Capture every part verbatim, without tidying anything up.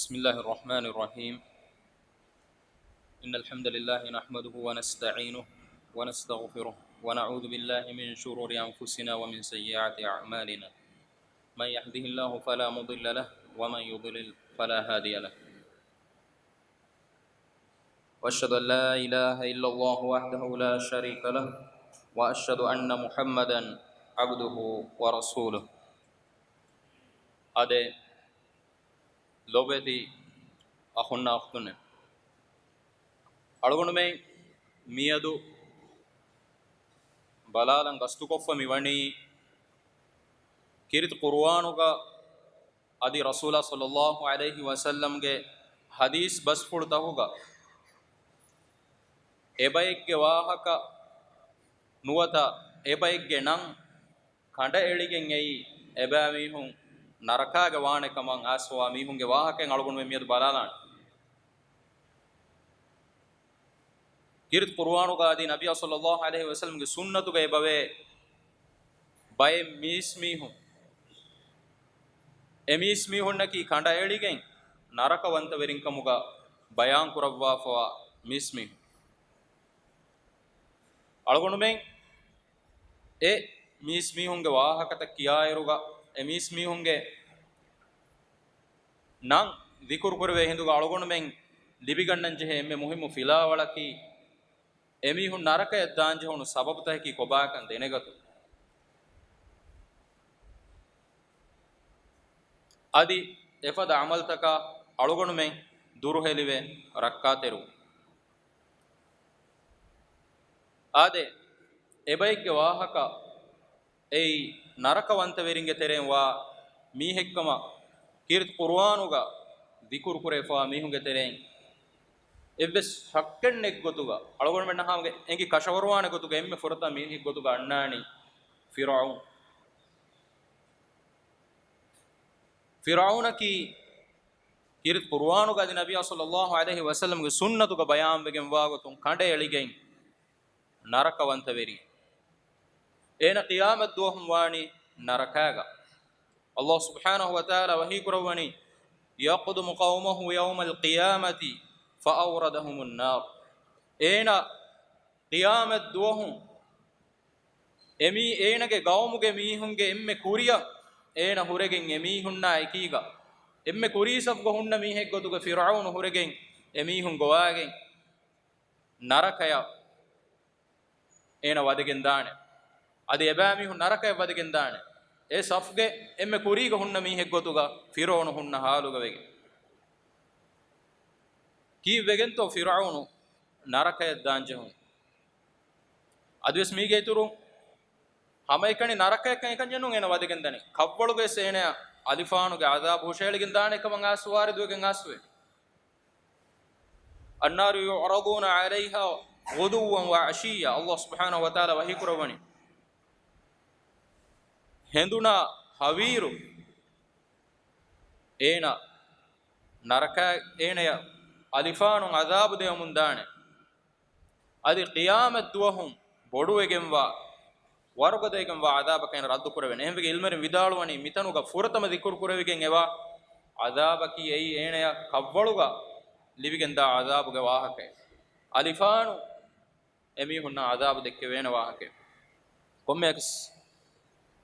بسم الله الرحمن الرحيم. إن الحمد لله نحمده ونستعينه ونستغفره ونعوذ بالله من شرور أنفسنا ومن سيئات أعمالنا. من يهده الله فلا مضل له ومن يضلل فلا هادي له. وأشهد أن لا إله إلا الله وحده لا شريك له وأشهد أن محمدا عبده ورسوله. އާދެ، ލޯބިވެތި އަޚުންނާ އުޚްތުންނޭ. އަޅުގަނޑުމެން މިއަދު ބަލާލަން ގަސްތުކޮށްފަ މިވަނީ ކީރިތި ޤުރުއާނުގަ އަދި ރަސޫލާ ޞައްލައްލާހު ޢަލައިހި ވަސައްލަމްގެ ޙަދީޘް ބަސްފުޅުތަކުގަ އެބައެއްގެ ވާހަކަ ނުވަތަ އެބައެއްގެ ނަން ކަނޑައެޅިގެން އެއީ އެބައިމީހުން ނަރަކާގެ ވާނެ ކަމަށް އައިސްފަވާ މީހުންގެ ވާހަކައެއް އަޅުގަނޑުމެން މިއަދު ބަލާލާނެ. ކީރިތި ޤުރުއާނުގަ އަދި ނަބިއްޔާ ޞައްލައްލާހު ޢަލައިހި ވަސައްލަމްގެ ސުންނަތުގަ އެބަވޭ ބައެއް މީސްމީހުން، އެ މީސްމީހުންނަކީ ކަނޑައެޅިގެން ނަރަކަވަންތަވެރިންކަމުގަ ބަޔާންކުރައްވާފަވާ މީސްމީހުން. އަޅުގަނޑުމެން އެ މީސްމީހުންގެ ވާހަކަތައް ކިޔާއިރުގަ، އެ މީސްމީހުންގެ ނަން ޛިކުރު ކުރެވޭ ހިނދުގަ އަޅުގަނޑުމެން ލިބިގަންނަންޖެހޭ އެންމެ މުހިއްމު ފިލާވަޅަކީ، އެމީހުން ނަރަކަޔަށް ދާންޖެހުނު ސަބަބުތަކަކީ ކޮބާކަން ދެނެގަތުން. އަދި އެފަދަ ޢަމަލުތަކާ އަޅުގަނޑުމެން ދުރުހެލިވެ ރައްކާތެރިވުން. އާދެ، އެބައެއްގެ ވާހަކަ އެއީ ނަރަކަވަންތަވެރިންގެ ތެރެއިން ވާ މީހެއްކަމަށް ކީރިތި ޤުރުއާނުގަ ޛިކުރު ކުރެވިފަވާ މީހުންގެ ތެރެއިން އެއްވެސް ޝައްކެއް ނެތް ގޮތުގަ، އަޅުގަނޑުމެންނަށް ހަމަ އެނގި ކަށަވަރުވާނެ ގޮތުގަ އެންމެ ފުރަތަމަ މީހެއް ގޮތުގަ އަންނާނީ ފިރުޢައުން. ފިރުޢައުނަކީ ކީރިތި ޤުރުއާނުގަ އަދި ނަބިއްޔާ ޞައްލައްލާހު ޢަލައިހި ވަސައްލަމްގެ ސުންނަތުގަ ބަޔާންވެގެންވާ ގޮތުން ކަނޑައެޅިގެން ނަރަކަވަންތަވެރި. އޭނަ ޤިޔާމަތް ދުވަހުން ވާނީ ނަރަކާގަ. ﷲ ސުބްޙާނަހު ވަތަޢާލާ ވަޙީ ކުރައްވަނީ، يقدم قومه يوم القيامة فأوردهم النار. އޭނަ ޤިޔާމަތް ދުވަހުން އެމީ އޭނަގެ ޤައުމުގެ މީހުންގެ އެންމެ ކުރިއަށް އޭނަ ހުރެގެން އެމީހުންނާ އެކީގަ، އެންމެ ކުރީ ސަފުގަ ހުންނަ މީހެއް ގޮތުގަ ފިރުޢައުނު ހުރެގެން އެމީހުން ގޮވާގެން ނަރަކަޔަށް އޭނަ ވަދެގެން ދާނެ. އަދި އެބައިމީހުން ނަރަކަޔަށް ވަދެގެން ދާނެ. އެ ސަފުގެ އެންމެ ކުރީގަ ހުންނަ މީހެއް ގޮތުގަ ފިރުޢައުނު ހުންނަ ހާލުގަ ވެގެން. ކީއްވެގެންތޯ ފިރުޢައުނު ނަރަކަޔަށް ދާންޖެހުނު؟ އަދިވެސް މީގެ އިތުރުން ހަމައެކަނި ނަރަކަޔަކަށް އެކަންޏެއް ނޫން އޭނަ ވަދެގެން ދަނީ. ކަށްވަޅުގަވެސް އޭނަޔަށް އަލިފާނުގެ ޢަޛާބު ހުށައެޅިގެން ދާނެ ކަމަށް އާސް ވާރިދުވެގެން އާސްވޭ. النار يعرضون عليها غدوا وعشيا. ﷲ ސުބްޙާނަހު ވަތަޢާލާ ވަޙީ ކުރައްވަނީ، ހެނދުނާ ހަވީރު އޭނަ ނަރަކަ، އޭނަޔަށް އަލިފާނުން ޢަޛާބު ދެވެމުން ދާނެ. އަދި ޤިޔާމަތް ދުވަހުން ބޮޑުވެގެންވާ، ވަރުގަދަވެގެންވާ ޢަޛާބަކަށް އޭނަ ރައްދު ކުރެވޭނެ. އެހެންވެގެން ޢިލްމުވެރިން ވިދާޅުވަނީ، މިތަނުގަ ފުރަތަމަ ޛިކުރު ކުރެވިގެން އެވާ ޢަޛާބަކީ އެއީ އޭނަޔަށް ކަށްވަޅުގަ ލިބިގެންދާ ޢަޛާބުގެ ވާހަކައެއް. އަލިފާނު އެމީހުންނަށް ޢަޛާބު ދެއްކެވޭނެ ވާހަކައެއް. ކޮންމެއަކަސް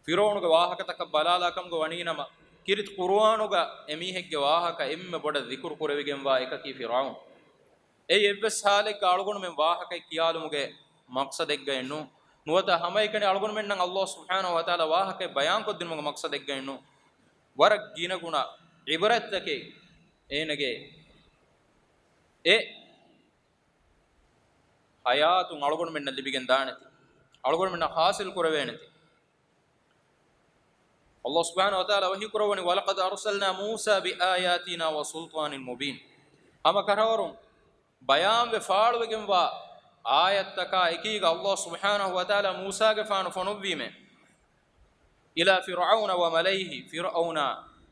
ފިރުޢައުނުގެ ވާހަކަތަކަށް ބަލާލާ ކަމުގަ ވަނީނަމަ، ކީރިތި ޤުރުއާނުގަ އެމީހެއްގެ ވާހަކަ އެންމެ ބޮޑަށް ޛިކުރު ކުރެވިގެންވާ އެކަކީ ފިރުޢައުނު. އެއީ އެއްވެސް ޙާލެއްގަ އަޅުގަނޑުމެން ވާހަކައެއް ކިޔާލުމުގެ މަޤްޞަދެއްގައެއް ނޫން. ނުވަތަ ހަމައެކަނި އަޅުގަނޑުމެންނަށް ﷲ ސުބްޙާނަހު ވަތަޢާލާ ވާހަކައެއް ބަޔާންކޮށްދިނުމުގެ މަޤްޞަދެއްގައެއް ނޫން. ވަރަށް ގިނަގުނަ ޢިބްރަތްތަކެއް އޭނަގެ އެ ޙަޔާތުން އަޅުގަނޑުމެންނަށް ލިބިގެން ދާނެތީ، އަޅުގަނޑުމެންނަށް ޙާޞިލް ކުރެވޭނެތީ. ﷲ ސުބްޙާނަހު ވަތަޢާލާ ވަޙީ ކުރައްވަނީ، ولقد أرسلنا موسى بآياتنا وسلطان مبين. ހަމަ ކަށަވަރުން ބަޔާންވެ ފާޅުވެގެންވާ އާޔަތްތަކާ އެކީގަ ﷲ ސުބްޙާނަހު ވަތަޢާލާ މޫސާގެފާނު ފޮނުއްވީމޭ. إلى فرعون وملئه، ފިރުޢައުނާ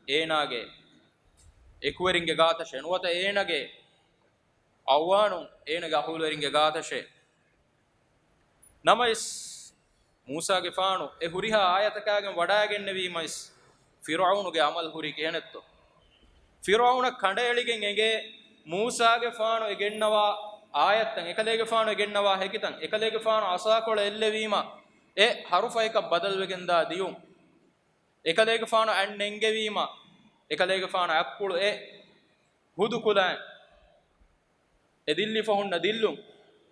އޭނާގެ އެކުވެރިންގެ ގާތަށެއް ނުވަތަ އޭނާގެ އަޢުވާނުން އޭނާގެ އަހުލުވެރިންގެ ގާތަށެއް. ނަމަވެސް، މޫސާގެފާނު އެ ހުރިހާ އާޔަތަކާގެން ވަޑައިގެންނެވީމަވެސް، ފިރުޢައުނުގެ ޢަމަލު ހުރީ ކިހިނެއްތޯ؟ ފިރުޢައުނަށް ކަނޑައެޅިގެން އެނގޭ މޫސާގެފާނު އެ ގެންނަވާ އާޔަތްތައް، އެކަލޭގެފާނު އެ ގެންނަވާ ހެކިތައް، އެކަލޭގެފާނު އަސާކޮޅަށް އެއްލެވީމަ އެ ހަރުފައަކަށް ބަދަލުވެގެންދާ ދިޔުން، އެކަލޭގެފާނު އަތް ނެންގެވީމަ އެކަލޭގެފާނު އަތްޕުޅު އެ ހުދުކުލައިން އެ ދިއްލިފަ ހުންނަ ދިއްލުން،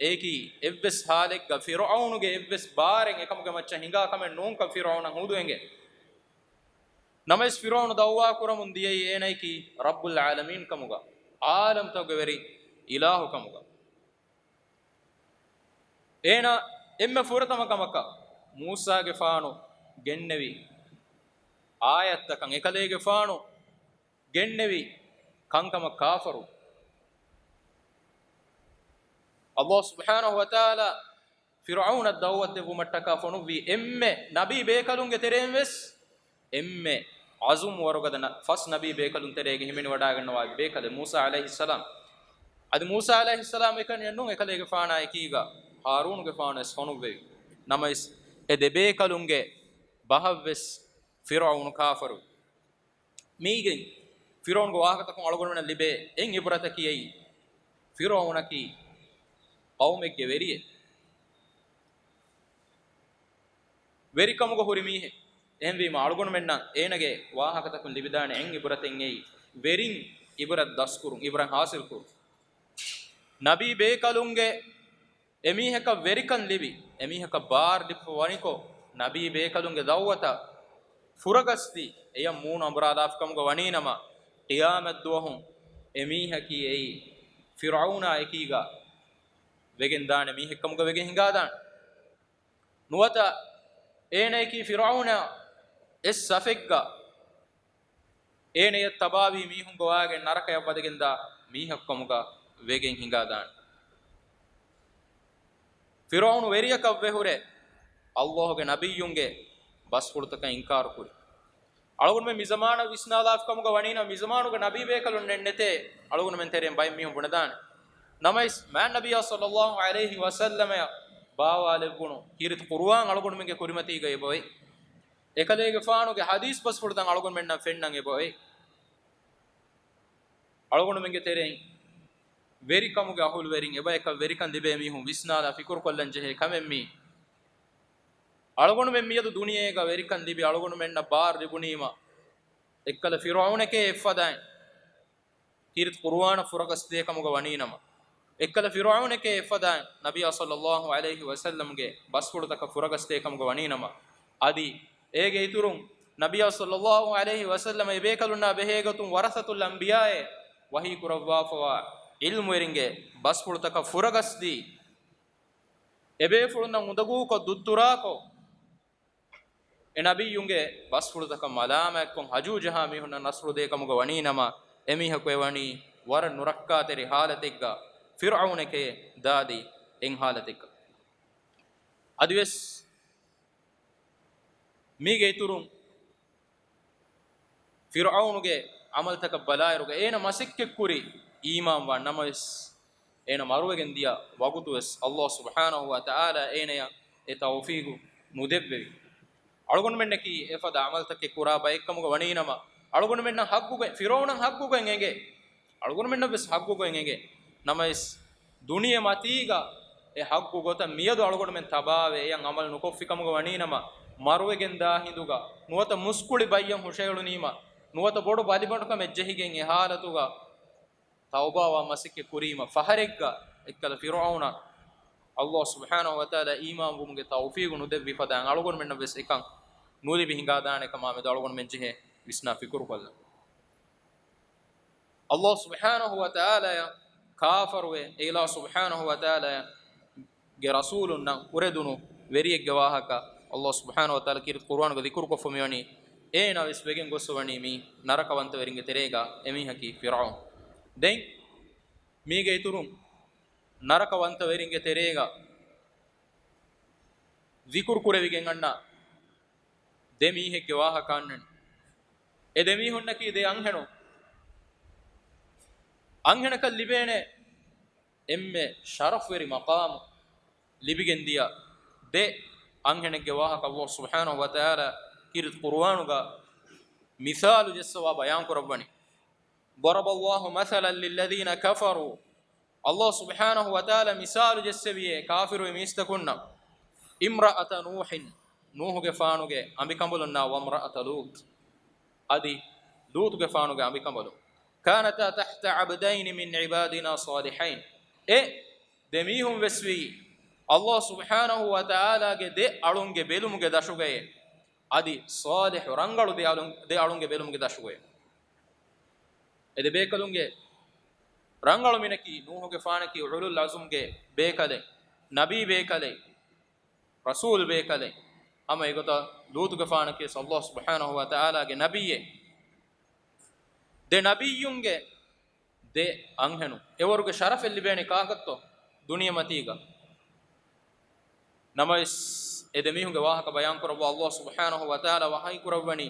އެއީކީ އެއްވެސް ހާލެއްގަ ފިރުޢައުނުގެ އެއްވެސް ބާރެއް އެކަމުގެ މައްޗަށް ހިނގާ ކަމެއް ނޫންކަން ފިރުޢައުނަށް ހުދު އެނގޭ. ނަމަވެސް ފިރުޢައުނު ދައުވާ ކުރަމުން ދިޔައީ އޭނައަކީ ރައްބުލް ޢާލަމީން ކަމުގަ، ޢާލަމްތަކުގެ ވެރި އިލާހު ކަމުގަ. އޭނަ އެންމެ ފުރަތަމަ ކަމަކަށް މޫސާގެފާނު ގެންނެވި އާޔަތްތަކަށް އެކަލޭގެފާނު ގެންނެވި ކަންކަމަށް ކާފަރު. އަﷲ ސުބްޙާނަހު ވަތަޢާލާ ފިރުޢައުނަށް ދަޢުވަތު ދެއްވުމަށްޓަކާ ފޮނުއްވީ އެންމެ ނަބީ ބޭކަލުންގެ ތެރެއިން ވެސް އެންމެ ޢަޒުމް ވަރުގަދަ ނަ-، ފަސް ނަބީ ބޭކަލުން ތެރޭގަ ހިމެނިވަޑައިގަންނަވާ ބޭކަލެއް މޫސާ ޢަލައިހިއްސަލާމް. އަދި މޫސާ ޢަލައިހިއްސަލާމް އެކަނި ނޫން އެކަލޭގެފާނާ އެކީގަ ހާރޫނުގެފާނު ވެސް ފޮނުއްވެވި. ނަމަވެސް އެ ދެބޭކަލުންގެ ބަހަށް ވެސް ފިރުޢައުނު ކާފަރު. މީގެން ފިރުޢައުނުގެ ވާހަކަތަކުން އަޅުގަނޑުމެންނަށް ލިބޭ އެއް ޢިބްރަތަކީ އެއީ، ފިރުޢައުނަކީ ޤައުމެއްގެ ވެރިއެއް. ވެރިކަމުގަ ހުރި މީހެއް. އެހެންވީމަ އަޅުގަނޑުމެންނަށް އޭނަގެ ވާހަކަތަކުން ލިބިދާނެ އެއް ޢިބްރަތެއް އެއީ، ވެރިން ޢިބްރަތް ދަސްކުރުން، ޢިބްރަތް ޙާޞިލްކުރުން. ނަބީ ބޭކަލުންގެ އެމީހަކަށް ވެރިކަން ލިބި، އެމީހަކަށް ބާރު ލިބިފަ ވަނިކޮށް، ނަބީ ބޭކަލުންގެ ދަޢުވަތަށް ފުރަގަސްދީ، އެޔަށް މޫނު އަނބުރާލާފިކަމުގަ ވަނީނަމަ، ޤިޔާމަތްދުވަހު އެމީހަކީ އެއީ ފިރުޢައުނާ އެކީގަ ވެގެންދާނެ މީހެއްކަމުގަ ވެގެން ހިނގާދާނެ. ނުވަތަ އޭނަޔަކީ ފިރުޢައުނާ އެއް ސަފެއްގަ އޭނަޔަށް ތަބާވީ މީހުން ގޮވާގެން ނަރަކަޔަށް ވަދެގެންދާ މީހަކުކަމުގަ ވެގެން ހިނގާދާނެ. ފިރުޢައުނު ވެރިޔަކަށް ވެހުރެ، އަﷲގެ ނަބިއްޔުންގެ ބަސްފުޅުތަކަށް އިންކާރު ކުރި. އަޅުގަނޑުމެން މިޒަމާނަށް ވިސްނާލާފިކަމުގަ ވަނީނަމަ، މިޒަމާނުގެ ނަބީ ބޭކަލުންނެއް ނެތޭ އަޅުގަނޑުމެން ތެރެއިން ބައެއް މީހުން ބުނެދާނެ. ނަމަވެސް، މާތް ނަބިއްޔާ ޞައްލައްލާހު ޢަލައިހި ވަސައްލަމަޔަށް ބާވާލެއްވުނު ކީރިތި ޤުރުއާން އަޅުގަނޑުމެންގެ ކުރިމަތީގަ އެބައޮތް. އެކަލޭގެފާނުގެ ޙަދީޘް ބަސްފުޅުތައް އަޅުގަނޑުމެންނަށް ފެންނަން އެބައޮތް. އަޅުގަނޑުމެންގެ ތެރެއިން ވެރިކަމުގެ އަހުލުވެރިން އެބަޔަކަށް ވެރިކަން ލިބޭ މީހުން ވިސްނާލާ ފިކުރުކޮށްލަން ޖެހޭ ކަމެއް މީ. އަޅުގަނޑުމެން މިއަދު ދުނިޔޭގަ ވެރިކަން ލިބި އަޅުގަނޑުމެންނަށް ބާރު ލިބުނީމަ، އެއްކަލަ ފިރުޢައުނެކޭ އެއްފަދައިން ކީރިތި ޤުރުއާނަށް ފުރަގަސްދޭ ކަމުގަ ވަނީނަމަ، އެއްކަލަ ފިރުޢައުނެކޭ އެއްފަދައިން ނަބިއްޔާ ޞައްލައްލާހު ޢަލައިހި ވަސައްލަމްގެ ބަސްފުޅުތަކަށް ފުރަގަސްދޭ ކަމުގަ ވަނީނަމަ، އަދި އޭގެ އިތުރުން ނަބިއްޔާ ޞައްލައްލާހު ޢަލައިހި ވަސައްލަމަ އެބޭކަލުންނާ ބެހޭގޮތުން ވަރަސަތުލް އަންބިޔާއޭ ވަޙީ ކުރައްވާފަވާ ޢިލްމުވެރިންގެ ބަސްފުޅުތަކަށް ފުރަގަސްދީ، އެބޭފުޅުންނަށް އުނދަގޫކޮށް ދުއްތުރާކޮށް، އެ ނަބިއްޔުންގެ ބަސްފުޅުތަކަށް މަލާމާތްކޮށް ހަޖޫ ޖަހާ މީހުންނަށް ނަޞްރު ދޭ ކަމުގަ ވަނީނަމަ، އެމީހަކު އެވަނީ ވަރަށް ނުރައްކާތެރި ޙާލަތެއްގަ، ފިރުޢައުނެކޭ ދާދި އެއް ޙާލަތެއްގަ. އަދިވެސް މީގެ އިތުރުން ފިރުޢައުނުގެ ޢަމަލުތަކަށް ބަލާއިރުގަ އޭނަ މަސައްކަތްކުރި އީމާންވާން ނަމަވެސް، އޭނަ މަރުވެގެން ދިޔަ ވަގުތުވެސް ﷲ ސުބްޙާނަހު ވަ ތަޢާލާ އޭނަޔަށް އެ ތައުފީގު ނުދެއްވެވި. އަޅުގަނޑުމެންނަކީ އެފަދަ ޢަމަލުތަކެއް ކުރާ ބައެއްކަމުގަ ވަނީނަމަ، އަޅުގަނޑުމެންނަށް ޙައްޤުގައި، ފިރުޢައުނަށް ޙައްޤުގައި އެނގޭ. އަޅުގަނޑުމެންނަށް ވެސް ޙައްޤުގައި އެނގޭ. ނަމަވެސް، ދުނިޔެ މަތީގަ އެ ޙައްޤު ގޮތަށް މިއަދު އަޅުގަނޑުމެން ތަބާވެ އެޔަށް ޢަމަލު ނުކޮށްފި ކަމުގަ ވަނީނަމަ، މަރުވެގެން ދާ ހިނދުގަ ނުވަތަ މުސްކުޅި ބައްޔަށް ހުށައެޅުނީމަ، ނުވަތަ ބޮޑު ބަލިބަނޑުކަމެއް ޖެހިގެން އެ ޙާލަތުގަ ތައުބާވާ މަސައްކަތް ކުރީމަ، ފަހަރެއްގަ އެއްކަލަ ފިރުޢައުނަށް ﷲ ސުބްޙާނަހު ވަ ތަޢާލާ އީމާންވުމުގެ ތައުފީގު ނުދެއްވި ފަދައިން އަޅުގަނޑުމެންނަށް ވެސް އެކަން ނުލިބި ހިނގާދާނެ ކަމާމެދު އަޅުގަނޑުމެން ޖެހޭ ވިސްނާ ފިކުރުކޮށްލަން. ﷲ ސުބްޙާނަހު ވަ ތަޢާލާޔަށް ކާފަރުވެ، އެ އިލާހު ސުބްޙާނަހު ވަ ތަޢާލާގެ ރަސޫލުންނަށް ކުރެދުނު ވެރިއެއްގެ ވާހަކަ ﷲ ސުބްޙާނަހު ވަ ތަޢާލާ ކީރިތި ޤުރުއާނުގަ ޛިކުރުކޮށްފަ މިވަނީ، އޭނާ ވެސް ވެގެން ގޮސްފަ ވަނީ މި ނަރަކަވަންތަވެރިންގެ ތެރޭގަ އެމީހަކީ ފިރުޢައުން. ދެން މީގެ އިތުރުން ނަރަކަވަންތަވެރިންގެ ތެރޭގަ ޛިކުރު ކުރެވިގެން އަންނަ ދެ މީހެއްގެ ވާހަކަ އަންނަނީ. އެ ދެ މީހުންނަކީ ދެ އަންހެނުން. އަންހެނަކަށް ލިބޭނެ އެންމެ ޝަރަފްވެރި މަޤާމު ލިބިގެން ދިޔަ ދެ އަންހެނެއްގެ ވާހަކަ ﷲ ސުބްޙާނަހު ވަ ތަޢާލާ ކީރިތި ޤުރުއާނުގަ މިސާލު ޖެއްސަވާ ބަޔާން ކުރައްވަނީ. ضرب الله مثلا للذين كفروا، ﷲ ސުބްޙާނަހޫ ވަތަޢާލާ މިސާލު ޖެއްސެވިއޭ ކާފިރުވި މީސްތަކުންނަށް، امرأة نوح، ނޫޙުގެފާނުގެ އަނބިކަނބަލުންނާ، وامرأة لوط، އަދި ލޫޠުގެފާނުގެ އަނބިކަނބަލުން، كانتا تحت عبدين من عبادنا صالحين، އެ ދެމީހުން ވެސްވީ ﷲ ސުބްޙާނަހޫ ވަތަޢާލާގެ ދެ އަޅުންގެ ބެލުމުގެ ދަށުގައޭ، އަދި ޞާލިޙު ރަނގަޅު ދެ އަޅުން، ދެ އަޅުންގެ ބެލުމުގެ ދަށުގައޭ. އެ ދެ ބޭކަލުންގެ ރަނގަޅު މިނަކީ ނޫޙުގެފާނަކީ އުލުލް ޢަޒުމްގެ ބޭކަލެއް، ނަބީ ބޭކަލެއް، ރަސޫލް ބޭކަލެއް. ހަމަ އެގޮތަށް ލޫޠުގެފާނަކީ ވެސް ﷲ ސުބްޙާނަހޫ ވަތަޢާލާގެ ނަބިއްޔެއް. ދެ ނަބިއްޔުންގެ ދެ އަންހެނުން. އެވަރުގެ ޝަރަފެއް ލިބޭނީ ކާކަށްތޯ ދުނިޔެމަތީގަ؟ ނަމަވެސް، އެ ދެމީހުންގެ ވާހަކަ ބަޔާންކުރައްވާ ﷲ ސުބްޙާނަހޫ ވަތަޢާލާ ވަޙީކުރައްވަނީ،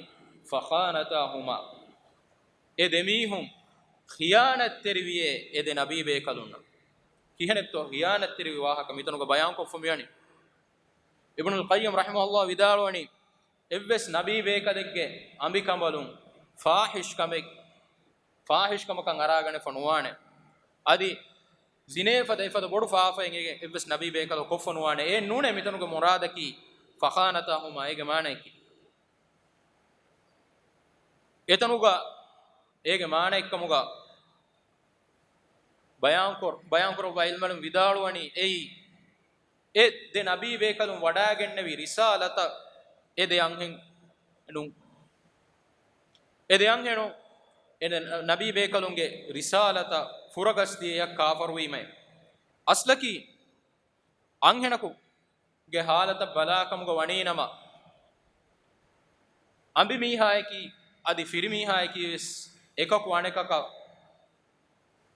فخانتاهما، އެ ދެ މީހުން ޚިޔާނަތްތެރިވިއޭ އެ ދެ ނަބީ ބޭކަލުންނަށް. ކިހިނެއްތޯ ޚިޔާނަތްތެރިވި ވާހަކަ މިތަނުގަ ބަޔާންކޮށްފަ މިވަނީ؟ އިބްނުލް ޤައްޔިމް ރަޙިމަހުﷲ ވިދާޅުވަނީ، އެއްވެސް ނަބީ ބޭކަލެއްގެ އަނބިކަނބަލުން ފާޙިޝް ކަމެއް، ފާޙިޝް ކަމަކަށް އަރާގަނެފަ ނުވާނެ. އަދި ޒިނޭ ފަދަ އެފަދަ ބޮޑު ފާފައެއް އެ އެއްވެސް ނަބީ ބޭކަލަކު ކޮށްފަ ނުވާނެ. އެއެއް ނޫނޭ މިތަނުގެ މުރާދަކީ، فخانتاهما، އޭގެ މާނައަކީ. އެތަނުގަ އޭގެ މާނައެއްކަމުގަ ބަޔާންކޮށް، ބަޔާންކުރައްވާ ޢިލްމުވެރިން ވިދާޅުވަނީ އެއީ، އެ ދެ ނަބީ ބޭކަލުން ވަޑާގެންނެވި ރިސާލަތަށް އެ ދެ އަންހެނުން، އެ ދެ އަންހެނުން އެ ދެ ނަބީ ބޭކަލުންގެ ރިސާލަތަށް ފުރަގަސްދިޔައަށް ކާފަރުވީމައެ. އަސްލަކީ އަންހެނަކު ގެ ހާލަތަށް ބަލާކަމުގަ ވަނީނަމަ، އަނބިމީހާއަކީ އަދި ފިރިމީހާއަކީ ވެސް އެކަކު އަނެކަކަށް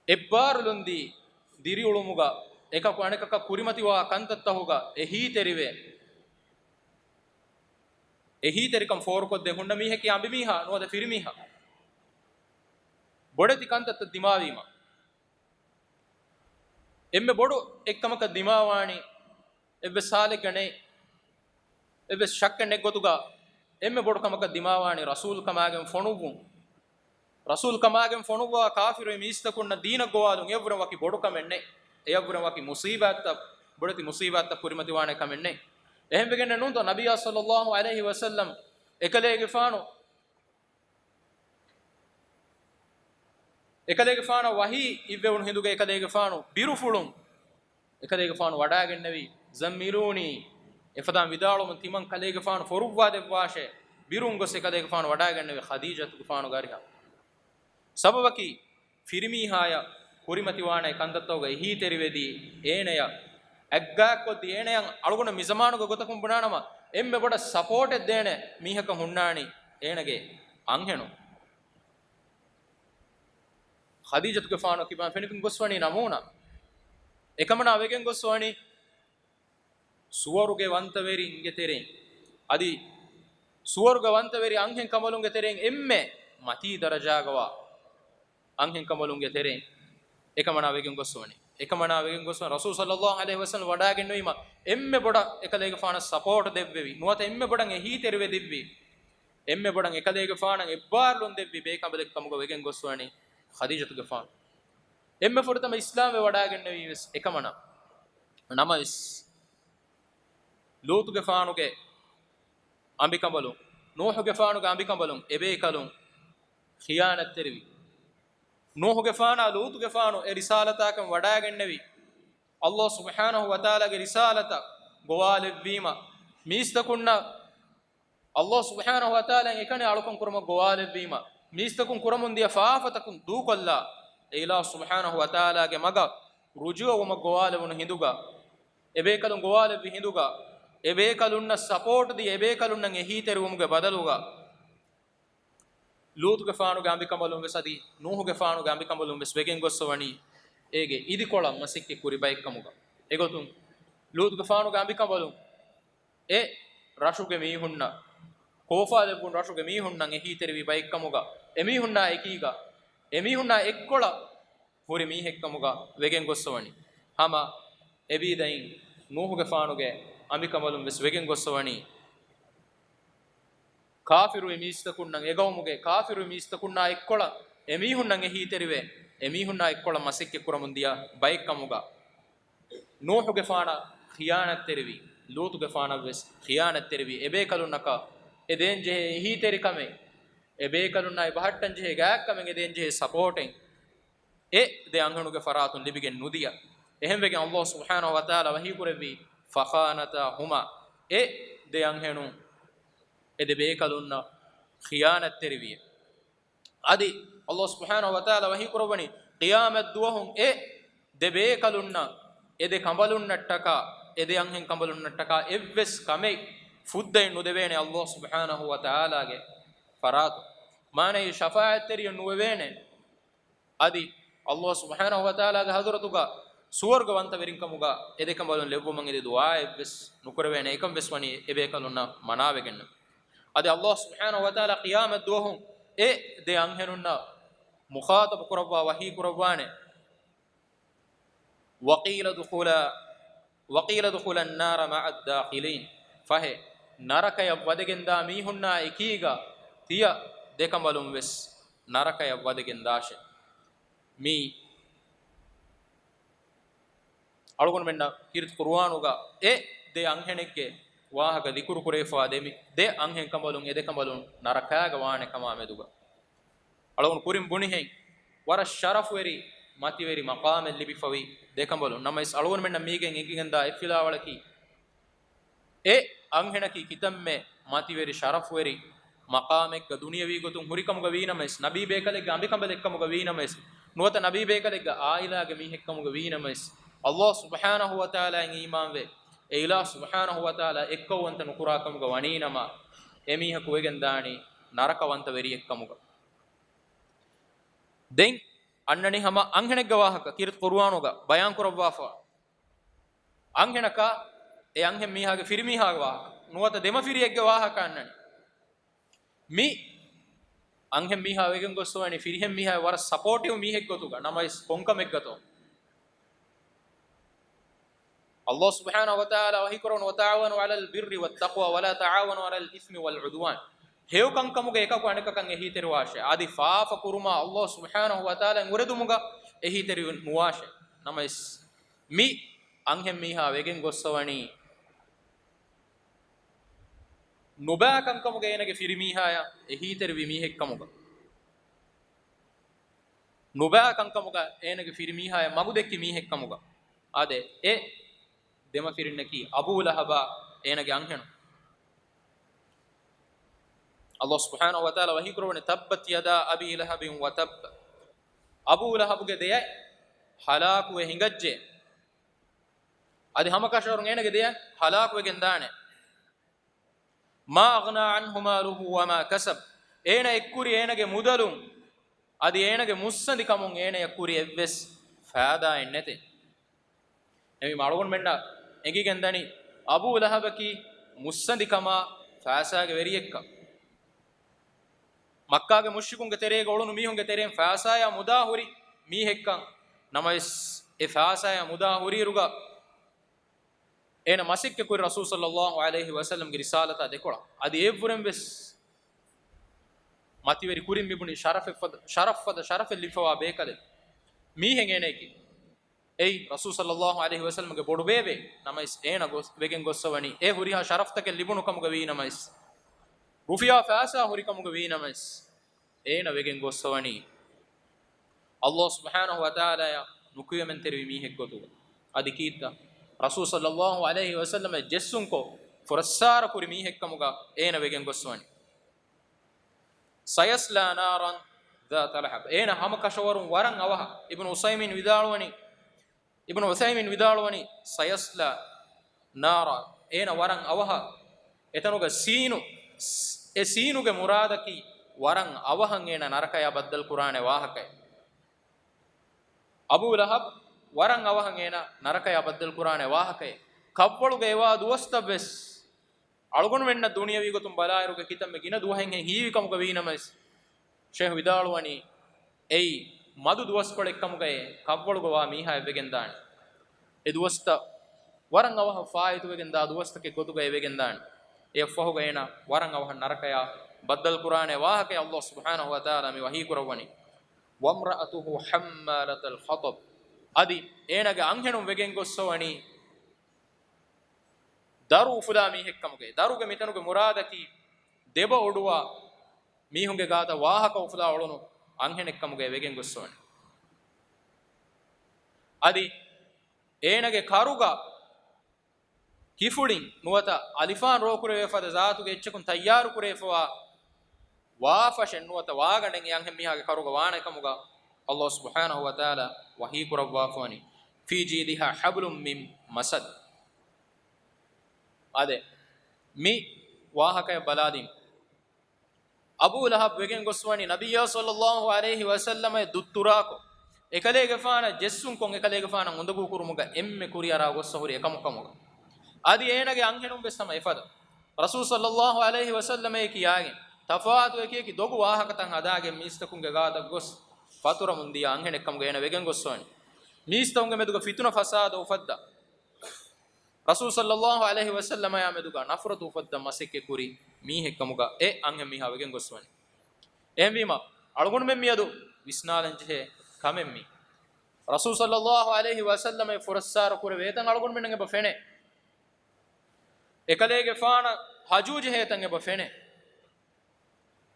އެއްބާރުލުންދީ ދިރިއުޅުމުގަ، އެކަކު އަނެކަކަށް ކުރިމަތިވާ ކަންތައްތަހުގަ އެހީތެރިވެ، އެހީތެރިކަން ފޯރުކޮށްދޭ ހުންނަ މީހަކީ އަނބިމީހާ ނުވަތަ ފިރިމީހާ. ބޮޑެތި ކަންތައްތައް ދިމާވީމަ، އެންމެ ބޮޑު އެއްކަމަކަށް ދިމާވާނީ އެއްވެސް ހާލެއްގަ ނެތް، އެއްވެސް ޝައްކެއް ނެތް ގޮތުގަ އެންމެ ބޮޑު ކަމަކަށް ދިމާވާނީ ރަސޫލުކަމާގެން ފޮނުއްވުން. ރަސޫލުކަމާގެން ފޮނުއްވާ ކާފިރުވި މީސްތަކުންނަށް ދީނަށް ގޮވާލުން އެއަށްވުރެން ވަކި ބޮޑު ކަމެއް ނެތް. އެއަށްވުރެން ވަކި މުސީބާތްތައް، ބޮޑެތި މުސީބާތްތައް ކުރިމަތިވާނެ ކަމެއް ނެތް. އެހެންވެގެންނެއް ނޫންތޯ ނަބިއްޔާ ޞައްލައްލާހު ޢަލައިހި ވަސައްލަމް އެކަލޭގެފާނު އެކަލޭގެފާނަށް ވަޙީ އިއްވެވުނު ހިނދުގަ އެކަލޭގެފާނު ބިރުފުޅުން އެކަލޭގެފާނު ވަޑާގެންނެވި، "ޒައްމިލޫނީ" އެފަދައިން ވިދާޅުވުމުން ތިމަން ކަލޭގެފާނު ފޮރުއްވާ ދެއްވާށޭ. ބިރުން ގޮސް އެކަލޭގެފާނު ވަޑާގެންނެވި ޚަދީޖަތުގެފާނުގެ އަރިހަށް. ސަބަބަކީ ފިރިމީހާޔަށް ކުރިމަތިވާނެ ކަންތައްތަކުގަ އެހީތެރިވެދީ، އޭނަޔަށް އަތްގާތްކޮށްދީ، އޭނަޔަށް އަޅުގަނޑު މިޒަމާނުގެ ގޮތަކުން ބުނާނަމަ، އެންމެ ބޮޑަށް ސަޕޯޓެއް ދޭނެ މީހަކަށް ހުންނާނީ އޭނަގެ އަންހެނުން. ޚަދީޖަތުގެފާނު ކިބާ ފެނިފިން ގޮސްވަނީ ނަމޫނާ. އެކަމަނާ ވެގެން ގޮސްވަނީ ސުވަރުގެ ވަންތަވެރިންގެ ތެރެއިން، އަދި ސުވަރުގެ ވަންތަވެރި އަންހެން ކަނބަލުންގެ ތެރެއިން އެންމެ މަތީ ދަރަޖާގަވާ އަންހެން ކަނބަލުންގެ ތެރެއިން އެކަމަނާ ވެގެން ގޮސްވަނީ. އެކަމަނާ ވެގެން ގޮސްވަނީ ރަސޫލު ޞައްލައްލާހު ޢަލައިހި ވަސައްލަމް ވަޑާގެންނެވީމަ، އެންމެ ބޮޑަށް އެކަލޭގެފާނަށް ސަޕޯޓް ދެއްވެވި، ނުވަތަ އެންމެ ބޮޑަށް އެހީތެރިވެ ދިއްވި، އެންމެ ބޮޑަށް އެކަލޭގެފާނަށް އެއްބާރުލުން ދެއްވި ބޭކަނބަލެއް ކަމުގަ ވެގެން ގޮސްވަނީ ޚަދީޖަތުގެފާނު. އެންމެ ފުރަތަމަ އިސްލާމްވެ ވަޑާގެންނެވީ ވެސް އެކަމަނާ. ނަމަވެސް، ލޫޠުގެފާނުގެ އަނބިކަނބަލުން، ނޫޙުގެފާނުގެ އަނބިކަނބަލުން އެބޭކަލުން ޚިޔާނަތްތެރިވި. ނޫޙުގެފާނާ ލޫޠުގެފާނު އެ ރިސާލަތާކަން ވަޑާގެންނެވި، ﷲ ސުބްޙާނަހު ވަތަޢާލާގެ ރިސާލަތަށް ގޮވާލެއްވީމަ، މީސްތަކުންނަށް ﷲ ސުބްޙާނަހު ވަތަޢާލާ އެކަނި އަޅުކަން ކުރުމަށް ގޮވާލެއްވީމަ، މީސްތަކުން ކުރަމުން ދިޔަ ފާފަތަކުން ދޫކޮށްލާ، އެ އިލާހު ސުބްޙާނަހު ވަތަޢާލާގެ މަގަށް ރުޖޫޢަވުމަށް ގޮވާލެވުނު ހިނދުގަ، އެބޭކަލުން ގޮވާލެއްވި ހިނދުގަ، އެބޭކަލުންނަށް ސަޕޯޓް ދީ، އެބޭކަލުންނަށް އެހީތެރިވުމުގެ ބަދަލުގަ، ލޫޠުގެފާނުގެ އަނބިކަނބަލުން ވެސް އަދި ނޫޙުގެފާނުގެ އަނބިކަނބަލުން ވެސް ވެގެން ގޮސްފަ ވަނީ އޭގެ އިދިކޮޅަށް މަސައްކަތް ކުރި ބައެއްކަމުގަ. އެގޮތުން ލޫޠުގެފާނުގެ އަނބިކަނބަލުން އެ ރަށުގެ މީހުންނަށް، ކޯފާލެއްވުން ރަށުގެ މީހުންނަށް އެހީތެރިވި ބައެއްކަމުގަ، އެމީހުންނާ އެކީގަ، އެމީހުންނާ އެއްކޮޅަށް ހުރި މީހެއްކަމުގަ ވެގެން ގޮސްފަ ވަނީ. ހަމަ އެބީދައިން ނޫޙުގެފާނުގެ އަނބިކަނބަލުން ވެސް ވެގެން ގޮސްފަ ވަނީ. ކާފިރުވި މީސްތަކުންނަށް އެގައުމުގެ ކާފިރުވި މީސްތަކުންނާ އެއްކޮޅަށް އެމީހުންނަށް އެހީތެރިވެ، އެމީހުންނާ އެއްކޮޅަށް މަސައްކަތް ކުރަމުން ދިޔަ ބައެއްކަމުގަ، ނޫޙުގެފާނަށް ޚިޔާނަތްތެރިވި، ލޫޠުގެފާނަށްވެސް ޚިޔާނަތްތެރިވި، އެބޭކަލުންނަކަށް އެދޭންޖެހޭ އެހީތެރިކަމެއް، އެބޭކަލުންނާއި ބަހައްޓަންޖެހޭ ގާތްކަމެއް އެދޭންޖެހޭ ސަޕޯޓެއް އެ ދެ އަންހެނުގެ ފަރާތުން ލިބިގެން ނުދިޔަ. އެހެންވެގެން ﷲ ސުބްޙާނަހު ވަތަޢާލާ ވަޙީކުރެއްވީ، فَخَانَتَاهُمَا، އެ ދެ އަންހެނުން އެ ދެ ބޭކަލުންނަށް ޚިޔާނަތްތެރިވިއެވެ. އަދި ﷲ ސުބްޙާނަހު ވަތަޢާލާ ވަޙީކުރައްވަނީ، ޤިޔާމަތްދުވަހު އެ ދެ ބޭކަލުންނަށް، އެ ދެ ކަނބަލުންނަށްޓަކާ، އެ ދެ އަންހެން ކަނބަލުންނަށްޓަކާ އެއްވެސް ކަމެއް ފުއްދައެއް ނުދެވޭނެ ﷲ ސުބްޙާނަހު ވަތަޢާލާގެ ފަރާތުން. މާނައީ ޝަފާޢަތްތެރިޔެއް ނުވެވޭނެ. އަދި ﷲ ސުބްޙާނަހު ވަތަޢާލާގެ ޙަޟްރަތުގަ ސުވަރުގަވަންތަވެރިންކަމުގަ އެ ދެ ކަނބަލުން ލެއްވުމަށް އެދި ދުޢާއެއްވެސް ނުކުރެވޭނެ. އެކަންވެސް ވަނީ އެބޭކަލުންނަށް މަނާވެގެންނަށް. އަދި ﷲ ސުބްޙާނަހު ވަތަޢާލާ ޤިޔާމަތްދުވަހު އެ ދެ އަންހެނުންނަށް މުޚާޠަބު ކުރައްވާ ވަޙީ ކުރައްވާނެ، وَقِيلَ ادْخُلَا، وَقِيلَ ادْخُلَا النَّارَ مَعَ الدَّاخِلِينَ. ފަހެ، ނަރަކަޔަށް ވަދެގެންދާ މީހުންނާ އެކީގަ ތިޔަ ދެ ކަނބަލުން ވެސް ނަރަކަޔަށް ވަދެގެންދާށޭ. މީ އަޅުގަނޑުމެންނަށް ކީރިތި ޤުރުއާނުގަ އެ ދެ އަންހެނެއްގެ ވާހަކަ ޛިކުރު ކުރެވިފަވާ ދެ މި-، ދެ އަންހެން ކަނބަލުން އެ ދެ ކަނބަލުން ނަރަކާގަ ވާނެ ކަމާ މެދުގަ. އަޅުގަނޑު ކުރިން ބުނިހެން ވަރަށް ޝަރަފުވެރި މަތިވެރި މަޤާމެއް ލިބިފަވި ދެ ކަނބަލުން. ނަމަވެސް އަޅުގަނޑުމެންނަށް މީގެން އެނގިގެންދާ އެއްފިލާވަޅަކީ، އެ އަންހެނަކީ ކިތަންމެ މަތިވެރި ޝަރަފުވެރި މަޤާމެއްގަ ދުނިޔަވީ ގޮތުން ހުރިކަމުގަ ވީނަމަވެސް، ނަބީ ބޭކަލެއްގެ އަނބިކަނބަލެއްކަމުގަ ވީނަމަވެސް، ނުވަތަ ނަބީ ބޭކަލެއްގެ އާއިލާގެ މީހެއްކަމުގަ ވީނަމަވެސް، ﷲ ސުބްޙާނަހު ވަތަޢާލާއިން އީމާންވެ، އެ އިލާހު ސުބްޙާނަހު ވަތަޢާލާ އެއްކައުވަންތަ ނުކުރާކަމުގަ ވަނީނަމަ، އެމީހަކު ވެގެންދާނީ ނަރަކަވަންތަވެރިއެއްކަމުގަ. ދެން އަންނަނީ ހަމަ އަންހެނެއްގެ ވާހަކަ ކީރިތި ޤުރުއާނުގަ ބަޔާންކުރައްވާފަ. އަންހެނަކާ އެ އަންހެން މީހާގެ ފިރިމީހާގެ ވާހަކަ ނުވަތަ ދެމަފިރިއެއްގެ ވާހަކަ އަންނަނީ. މި އަންހެން މީހާ ވެގެން ގޮއްސަވަނީ ފިރިހެން މީހާ ވަރަށް ސަޕޯޓިވް މީހެއް ގޮތުގަ. ނަމަވެސް ކޮންކަމެއްގަތޯ؟ ﷲ ސުބްޙާނަހު ވަތަޢާލާ ވަޙީކުރައްވަނީ، وَتَعَاوَنُوا عَلَى الْبِرِّ وَالتَّقْوَى وَلَا تَعَاوَنُوا عَلَى الْإِثْمِ وَالْعُدْوَانِ. ހެޔޮކަންކަމުގަ އެކަކު އަނެކަކަށް އެހީތެރިވާށޭ. އަދި ފާފަ ކުރުމާ ﷲ ސުބްޙާނަހު ވަތަޢާލާއިން އުރެދުމުގަ އެހީތެރި ނުވާށޭ. ނަމަވެސް މި އަންހެން މީހާ ވެގެން ގޮއްސަވަނީ ނުބާ ކަންކަމުގަ އޭނަގެ ފިރިމީހާޔަށް އެހީތެރިވި މީހެއްކަމުގަ، ނުބާ ކަންކަމުގަ އޭނަގެ ފިރިމީހާޔަށް މަގުދެއްކި މީހެއްކަމުގަ. އާދެ، އެ ދެމަފިރިންނަކީ އަބޫ ލަހަބާ އޭނަގެ އަންހެނުން. ﷲ ސުބްޙާނަހު ވަތަޢާލާ ވަޙީކުރައްވަނީ، تَبَّتْ يَدَا أَبِي لَهَبٍ وَتَبَّ. އަބޫ ލަހަބުގެ ދެއަތް ހަލާކުވެ ހިނގައްޖެ. އަދި ހަމަކަށަވަރުން އޭނަގެ ދެއަތް ހަލާކުވެގެން ދާނެ. مَا أَغْنَىٰ عَنْهُ مَالُهُ وَمَا كَسَبَ. އޭނަ އެއްކުރި އޭނަގެ މުދަލުން އަދި އޭނަގެ މުއްސަނދިކަމުން އޭނަޔަށް ކުރި އެއްވެސް ފާއިދާއެއް ނެތޭ. އެމީ އަޅުގަނޑުމެންނަށް އެނގިގެންދަނީ އަބޫ ލަހަބަކީ މުއްސަނދިކަމާ ފައިސާގެ ވެރިއެއްކަން. މައްކާގެ މުޝްރިކުންގެ ތެރޭގަ އުޅުނު މީހުންގެ ތެރެއިން ފައިސާޔާ މުދާ ހުރި މީހެއްކަން. ނަމަވެސް، އެ ފައިސާޔާ މުދާ ހުރިއިރުގަ އޭނަ މަސައްކަތްކުރި ރަސޫލު ޞައްލައްލާހު ޢަލައިހި ވަސައްލަމްގެ ރިސާލަތާ ދެކޮޅަށް. އަދި އެއަށްވުރެން ވެސް މަތިވެރި ކުރިން މިބުނީ ޝަރަފެއްފަދަ، ޝަރަފްފަދަ، ޝަރަފެއް ލިބިފަވާ ބޭކަލެއް. މީހެއް އޭނައަކީ. އެއީ، ރަސޫލު ޞައްލައްލާހު ޢަލައިހި ވަސައްލަމްގެ ބޮޑުބޭބެ ނަމަވެސް، އޭނަ ގޮސް، ވެގެން ގޮއްސަވަނީ، އެ ހުރިހާ ޝަރަފްތަކެއް ލިބުނު ކަމުގަ ވީ ނަމަވެސް، ރުފިޔާ ފައިސާ ހުރި ކަމުގަ ވީ ނަމަވެސް، އޭނަ ވެގެން ގޮއްސަވަނީ، ﷲ ސުބްޙާނަހު ވަތަޢާލާޔަށް ނުކުޔަމަންތެރިވި މީހެއްގޮތުގަ. އަދި ކީއްތަ؟ ރަސޫލު ޞައްލައްލާހު ޢަލައިހި ވަސައްލަމަށް ޖެއްސުންކޮށް، ފުރައްސާރަ ކުރި މީހެއްކަމުގަ އޭނަ ވެގެން ގޮއްސަވަނީ. سَيَصْلَىٰ نَارًا ذَاتَ لَهَبٍ. އޭނަ ހަމަކަށަވަރުން ވަރަށް އަވަހަށް، އިބްނު ޢުޘައިމީން ވިދާޅުވަނީ، އިބްނު ޢުޘައިމީން ވިދާޅުވަނީ، سَيَصْلَىٰ نَارًا، އޭނަ ވަރަށް އަވަހަށް އެތަނުގަ ސީނު، އެ ސީނުގެ މުރާދަކީ ވަރަށް އަވަހަށް އޭނަ ނަރަކަޔާ ބައްދަލުކުރާނެ ވާހަކައެއް. އަބޫ ލަހަބް ވަރަށް އަވަހަށް އޭނަ ނަރަކަޔާ ބައްދަލުކުރާނެ ވާހަކައެއް. ކަށްވަޅުގަ އެވާ ދުވަސްތައްވެސް އަޅުގަނޑުމެންނަށް ދުނިޔަވީ ގޮތުން ބަލާއިރުގަ ކިތަންމެ ގިނަ ދުވަހެއްހެން ހީވި ކަމުގަ ވީނަމަވެސް، ޝޭޚް ވިދާޅުވަނީ، އެއީ މަދު ދުވަސްކޮޅެއްކަމުގައޭ ކަށްވަޅުގަ ވާ މީހާއެއް ވެގެންދާނެ. އެ ދުވަސްތައް ވަރަށް އަވަހަށް ފާއިތުވެގެންދާ ދުވަސްތަކެއް ގޮތުގައޭ ވެގެންދާނެ. އެއަށްފަހުގަ އޭނަ ވަރަށް އަވަހަށް ނަރަކަޔާ ބައްދަލުކުރާނެ ވާހަކައެއް ﷲ ސުބްޙާނަހު ވަތަޢާލާ މި ވަޙީކުރައްވަނީ. وامرأته حمالة الحطب. އަދި އޭނާގެ އަންހެނުން ވެގެން ގޮއްސަވަނީ ދަރު އުފުލާ މީހެއްކަމުގައި. ދަރުގެ މިތަނުގެ މުރާދަކީ ދެބަ އޮޑުވާ މީހުންގެ ގާތަށް ވާހަކަ އުފުލާ އުޅުނު އަންހެނެއްކަމުގައި ވެގެން ގޮއްސަވަނީ. އަދި އޭނާގެ ކަރުގަ ކިފުޅިން ނުވަތަ އަލިފާން ރޯކުރެވޭ ފަދަ ޒާތުގެ އެއްޗަކުން ތައްޔާރު ކުރެވިފަވާ ވާފަށެއް ނުވަތަ ވާގަނޑެއް އެ އަންހެން މީހާގެ ކަރުގަ ވާނެ ކަމުގަ ﷲ ސުބްޙާނަހޫ ވަތަޢާލާ ވަޙީ ކުރައްވާފަވަނީ، في جيدها حبل من مسد. އާދެ، މި ވާހަކަޔަށް ބަލާލިން. އަބޫ ލަހަބް ވެގެން ގޮސްވަނީ ނަބިއްޔާ ޞައްލައްލާހު ޢަލައިހި ވަސައްލަމަށް ދުއްތުރާކޮށް، އެކަލޭގެފާނަށް ޖެއްސުންކޮށް، އެކަލޭގެފާނަށް އުނދަގޫ ކުރުމުގަ އެންމެ ކުރިއަރާ ގޮއްސަ ހުރި އެކަމު ކަމުގަ. އަދި އޭނާގެ އަންހެނުން ވެސް ހަމަ އެފަދަ. ރަސޫލު ޞައްލައްލާހު ޢަލައިހި ވަސައްލަމޭ ކިޔާގެން ތަފާތު އެކިއެކި ދޮގު ވާހަކަތައް ހަދާގެން މީސްތަކުންގެ ގާތަށް ގޮސް ފަތުރަމުން ދިޔަ އަންހެނެއްކަމުގަ އޭނަ ވެގެން ގޮސްވަނީ. މީސްތަކުންގެ މެދުގަ ފިތުނަ ފަސާދަ އުފައްދާ، ރަސޫލު ޞައްލައްލާހު ޢަލައިހި ވަސައްލަމާ މެދުގަ ނަފްރަތު އުފައްދަން މަސައްކަތް ކުރި މީހެއްކަމުގަ އެ އަންހެން މީހާ ވެގެން ގޮސްވަނީ. އެހެންވީމަ، އަޅުގަނޑުމެން މިއަދު ވިސްނާލަން ޖެހޭ ކަމެއް މީ. ރަސޫލު ޞައްލައްލާހު ޢަލައިހި ވަސައްލަމަށް ފުރައްސާރަ ކުރެވޭ ތަން އަޅުގަނޑުމެންނަށް އެބަ ފެނޭ. އެކަލޭގެފާނަށް ހަޖޫ ޖެހޭ ތަން އެބަ ފެނޭ.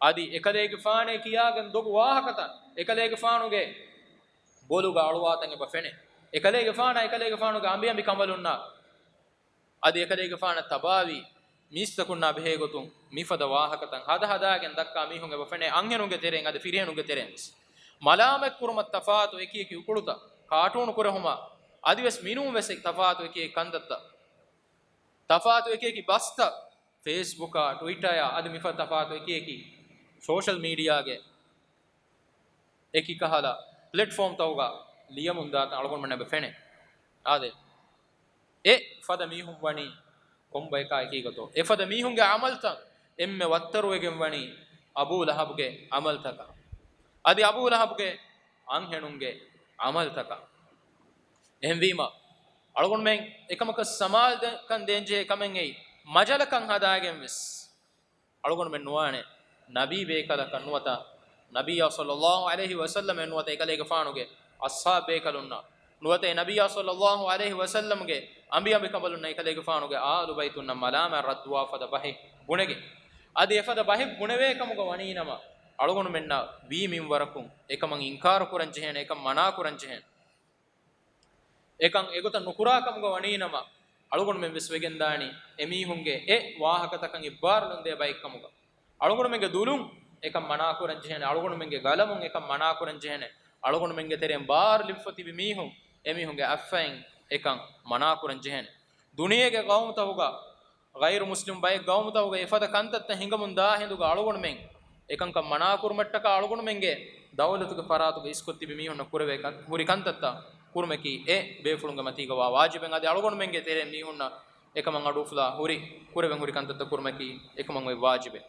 އަދި އެކަލޭގެފާނޭ ކިޔާގެން ދޮގު ވާހަކަތައް، އެކަލޭގެފާނުގެ ބޮލުގަ އަޅުވާތަން އެބަ ފެނޭ. އެކަލޭގެފާނާ، އެކަލޭގެފާނުގެ އަނބިއަނބި ކަނބަލުންނާ، އަދި އެކަލޭގެފާނަށް ތަބާވީ މީސްތަކުންނާ ބެހޭގޮތުން މިފަދަ ވާހަކަތައް ހަދަ ހަދާގެން ދައްކާ މީހުން އެބަ ފެނޭ، އަންހެނުންގެ ތެރެއިން އަދި ފިރިހެނުންގެ ތެރެއިން ވެސް. މަލާމަތްކުރުމަށް ތަފާތު އެކި އެކި އުކުޅުތައް، ކާޓޫނު ކުރެހުމާ، އަދިވެސް މިނޫން ވެސް ތަފާތު އެކި އެކި ކަންތައްތައް، ތަފާތު އެކި އެކި ބަސްތައް، ފޭސްބުކާ، ޓްވިޓަރާ، އަދި މިފަދަ ތަފާތު އެކި އެކި ސޯޝަލް މީޑިއާގެ އެކި ކަހަލަ ޕްލެޓްފޯމްތަކުގަ ލިޔަމުންދާތަން އަޅުގަނޑުމެންނަށް އެބަ ފެނޭ. އާދެ، އެ ފަދަ މީހުން ވަނީ ކޮންބަޔަކާ އެކީގަތޯ؟ އެ ފަދަ މީހުންގެ އަމަލްތައް އެންމެ ވައްތަރުވެގެން ވަނީ އަބޫ ލަހަބުގެ އަމަލްތަކަށް. އަދި އަބޫ ލަހަބުގެ އަންހެނުންގެ އަމަލްތަކަށް. އެހެންވީމަ، އަޅުގަނޑުމެން އެކަމަކަށް ސަމާލުކަން ދޭންޖެހޭ ކަމެއް އެއީ، މަޖަލަކަން ހަދާގެން ވެސް އަޅުގަނޑުމެން ނުވާނެ ނަބީ ބޭކަލަކަށް ނުވަތަ ނަބިއްޔާ ޞައްލައްލާހު ޢަލައިހި ވަސައްލަމެއް ނުވަތަ އެކަލޭގެފާނުގެ އަޞްޙާބު ބޭކަލުންނަށް ނުވަތަ އެ ނަބިއްޔާ ޞައްލައްލާހު ޢަލައިހި ވަސައްލަމްގެ އަނބިއަނބިކަނބަލުންނަށް އެކަލޭގެފާނުގެ އާލު ބައިތުންނަށް މަލާމާތް ރައްދުވާ ފަދަ ބަހެއް ބުނެގެން. އަދި އެފަދަ ބަހެއް ބުނެވޭ ކަމުގަ ވަނީނަމަ، އަޅުގަނޑުމެންނަށް ވީ މިންވަރަކުން އެކަމަށް އިންކާރު ކުރަން ޖެހޭނެ، އެކަން މަނާ ކުރަން ޖެހޭނެ. އެކަން އެގޮތަށް ނުކުރާ ކަމުގަ ވަނީނަމަ، އަޅުގަނޑުމެން ވެސް ވެގެންދާނީ އެމީހުންގެ އެ ވާހަކަތަކަށް އިއްބާރުލަންދޭ ބައެއްކަމުގަ. އަޅުގަނޑުމެންގެ ދުލުން އެކަން މަނާކުރަން ޖެހޭނެ، އަޅުގަނޑުމެންގެ ގަލަމުން އެކަން މަނާކުރަން ޖެހޭނެ، އަޅުގަނޑުމެންގެ ތެރެއިން ބާރު ލިބިފަ ތިބި މީހުން އެމީހުންގެ އަތްފައިން އެކަން މަނާކުރަން ޖެހޭނެ. ދުނިޔޭގެ ގައުމުތަކުގަ، ޣައިރު މުސްލިމް ބައެއް ގައުމުތަކުގަ އެފަދަ ކަންތައްތައް ހިނގަމުން ދާ ހިނދުގަ އަޅުގަނޑުމެން އެކަންކަން މަނާކުރުމަށްޓަކާ އަޅުގަނޑުމެންގެ ދައުލަތުގެ ފަރާތުގަ އިސްކޮށް ތިބި މީހުންނަށް ކުރެވޭ ކަން، ހުރި ކަންތައްތައް ކުރުމަކީ އެ ބޭފުޅުންގެ މަތީގަވާ ވާޖިބެއް. އަދި އަޅުގަނޑުމެންގެ ތެރޭ މީހުންނަށް އެކަމަށް އަޑުއުފުލާ ހުރި، ކުރެވެން ހުރި ކަންތައްތައް ކުރުމަކީ އެކަމަށް އޮތް ވާޖިބެއް.